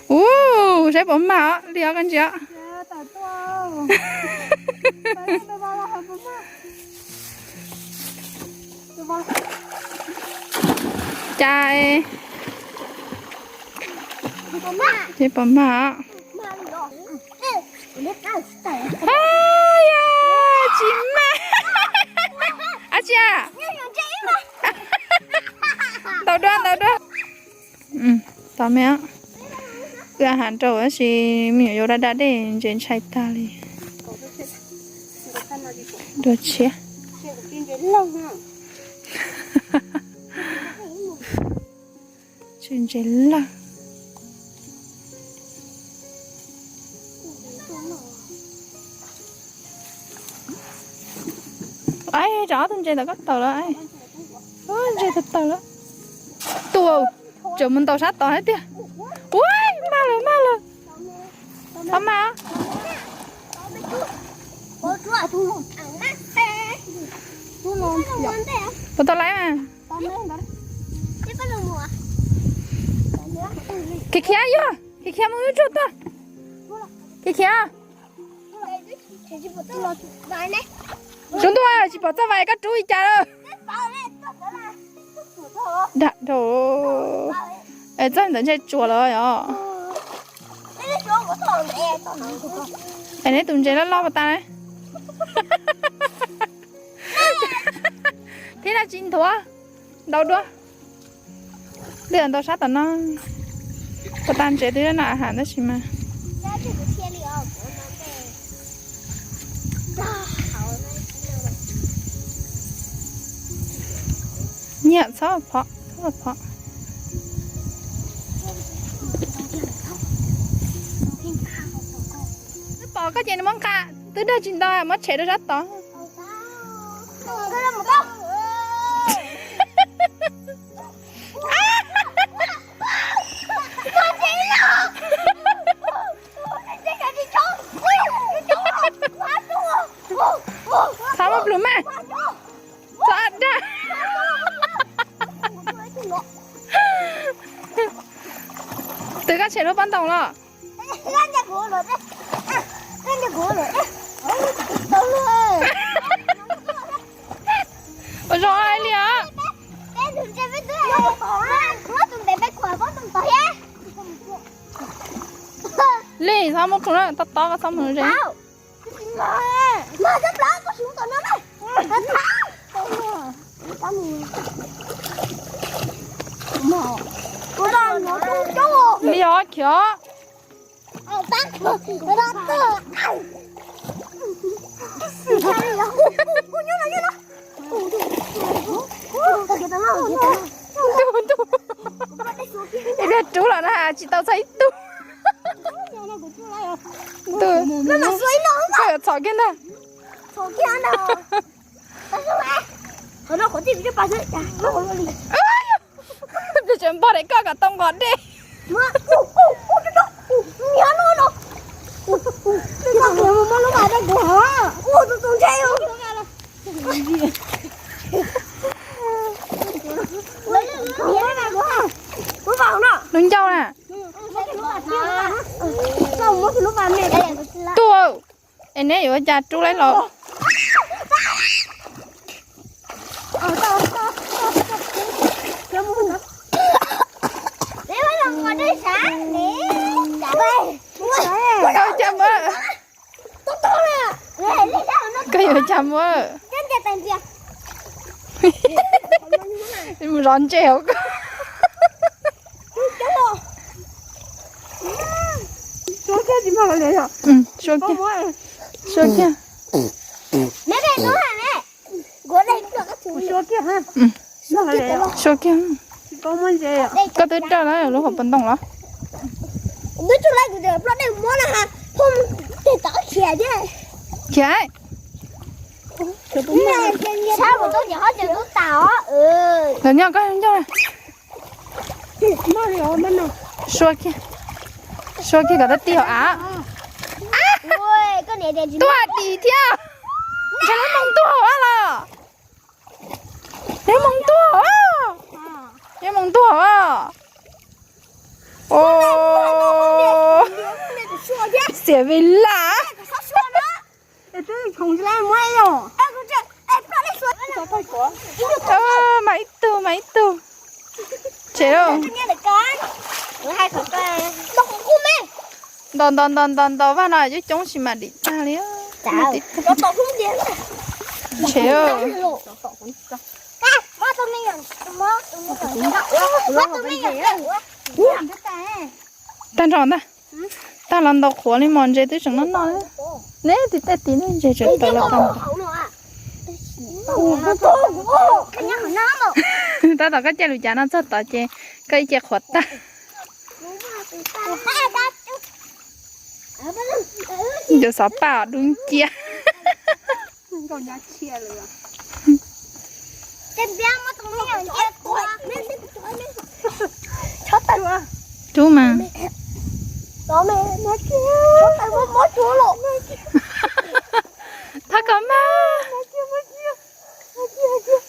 Ua, saib puas mag os, Lis os koj ntsia os. Cas, ces puas mag os. Tsis mag. Ab tsi a. Ntau dua, ntau dua. Tau me. Wb has rau tab sis me nyuam yaus da da dej ntses ntshai tag li. Dua tshiab. Ntses ntses lawg. Ai, tsam ob tug ntses ntawm koj tawm lawm. Ntses tawm tawm lawm. Tus, tseem mus ntaus sab tod thiab tiag. Ua, mag lawm, mag lawm. Txhob mag. Puas tau laiv mas? Khiav khiav yog, khiav khiav mus ib tsuag tuaj. Khiav khiav. Tsuas ntuj, tsis pom txoj vais koj rub li cas lawm. Dag dhau. Es txoj ntawd ntshe tsuas lawm os. Es neb tus ntses loj loj pas tas ne. Thiab no tsis nthuav. Ntau dua. Lwj ntau sab tom no. Pas tas ntses twb na has tab sis mas. Nyiam txhob phom, txhob phom. Twb pom koj ces nws muab nqa, twb dag tsis ntau muab tshem rau sab tod. Txhob muab plhws mas. Txhob dag. Twb koj tshem lub pob ntoos los? Ua zoo li os. Li txhob muab plhws na, tob tob koj txhob mus ze. Li os khiav. Ib pliag rub los na tsis tau txog ib tug. Txhom kiag ntag. Peb tseem npog daim koj kom tau nqos dej. Lub ncauj na. Tuaj, es neb yuav cas rub laib los? Koj yuav cas muab? Koj yuav cas muab? Mus zov ntses hauv koj. Sua kiag. Sua kiag. Sua kiag. Koj twb raws lawm lub hauv paus ntoo los? Khiav. Ntawm nyob koj ncauj. Sua kiag. Sua kiag kom tau ti hauv av. Tuaj dim thiab. Ntshe lawv moo tuaj hauv av los. Lawv moo tuaj hauv av. Mus ntuag. Xiam vim laj. Mas ib tug, mas ib tug. Tsem lauj. Ntaus ntaus ntaus ntaus ntaus, vaj no coob coob tsis mam dim tag li. Tsem. Tag nrho ntag. Tag los ntaus qhuav li mos, ntses twb tseem noj noj. Neb tim tej tid ne, ntses tseem tawm los tag. Tab tom koj caij lub cav no txog tod ces koj ib ce qhuav tag. Cov xov paj dub nciab. Rub mas. Thov kom mag.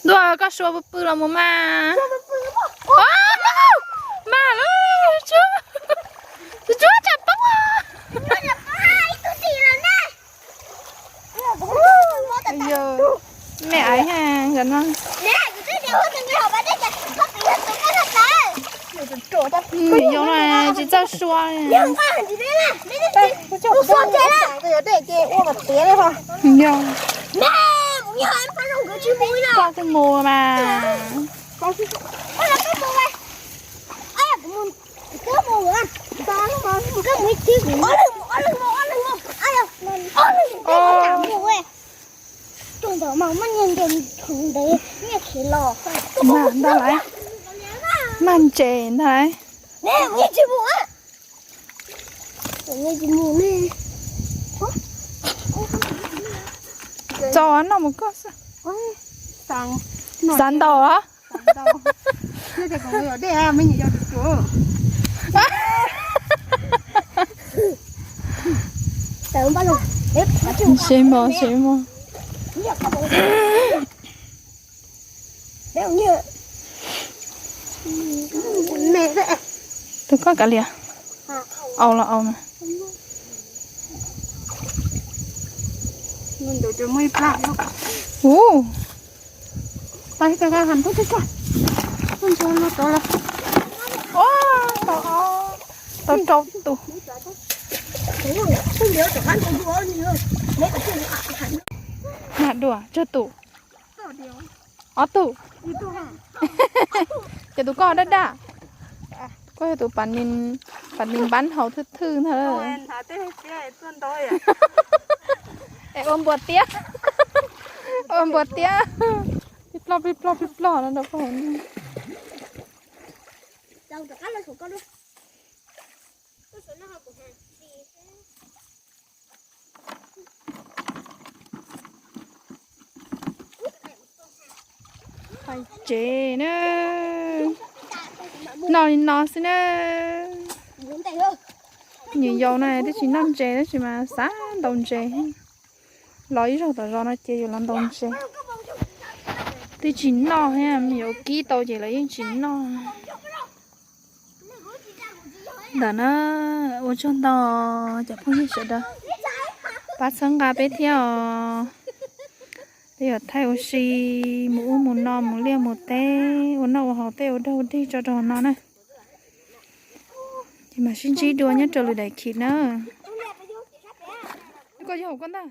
Ntuag, koj sua pw pw los mus mas. Mag lawm, tsuag tsuag tsam poob. Mej aiv, nkawd no. Yog no tsis txawj sua. Yog. Koj twb mus mas. Ntag lauj, mag ntses ntag lauj. Txo noj mus koj xwb. Xav ntaus los? Seb mog, seb mog. Tus koj kav liam. Au los au mas. Ub. Tau rau tus. Mag dua tsawg tus? Ob tug. Ces tus koj daj daj. Koj yog tus pam nis npab hau thwj thwj ntag. Es ua npua tiab. Ua npua tiab. Plig plog plig plog plig plog no rau koj. Hais tsev na. Noj li no xwb na. Nyuam yaus na twb tsis noj ntses tab sis mas xav ntaus ntses. Los ib zaug tom zos no ces yuav los ntaus ntses. Twb tsis noj thiab, yuav kib tau ces lawv yeej tsis noj. Ntawm na, ua tsaug ntau cov phooj ywg sawv daws pab txhawb nqa peb thiab os. Peb yuav thaij ua si, mus ub mus no, mus liaj mus teb, ua noj ua haus tej ua dog ua dig tso rau hauv no na. Ces mam sib ntsib dua nyob rau lwm daim khiv na. Koj yog koj ntag.